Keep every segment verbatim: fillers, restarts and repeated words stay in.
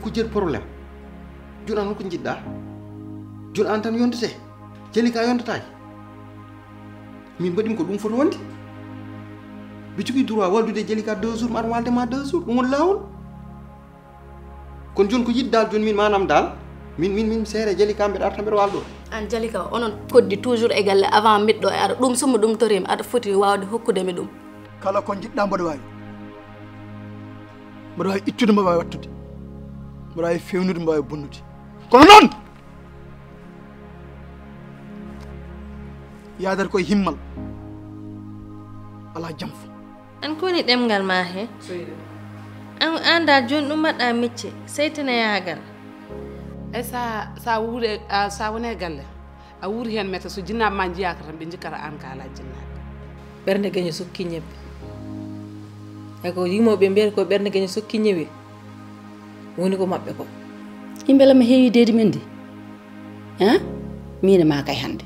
Ko jeer problème? Jooni an, hol ko njiɗɗa? Jooni an tan yontete, Jalika yontataake? Min mbaɗimi ko ɗum foti wonde. Mbi jogii droit waldude Jalika deux jours, mi ara walde ma deux jours, ɗum woni laawol. Kono jooni ko yiɗ daal, jooni min maanaam daal, min, min, min seere Jalika mbeɗa arta mbeɗa waldo. An Jalika, onon koddi toujours e galle, avant miɗɗo e ara, ɗum summa ɗum torima, aɗa foti wawde hokkude mi ɗum. Kala ko njiɗɗa mboɗo wawi. Mboɗo wawi ittude, mboɗo wawi wattude. Mboɗo wawi fewnude, mboɗo wawi bonnude. Kono noon, yaadata koye himmal, ala janfa. An ko woni ɗemngal ma he? An, an dal jooni ɗum mbaɗɗa mecce, seytaneyagal. Ay sa, sa wuuri, a, sa woni e galle, a wuuri heen mette, so jinnaaɓe ma njiyaaka tan, ɓe njikkata aan ka alaa jinnaaɓe. Ɓernde gaño sokki ñebbe. Hay ko yimooɓe mbiyata ko ɓernde gaño sokki ñewi, woni ko maɓɓe ko. Imbela mi heewi deedi men ndi. Ha? Miin e ma kay hannde.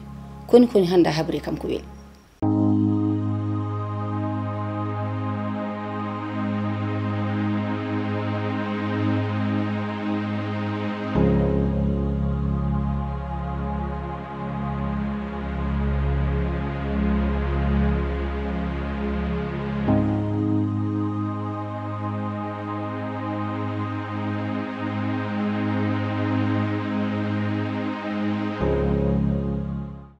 Koni, koni hannde a habri kam ko weli.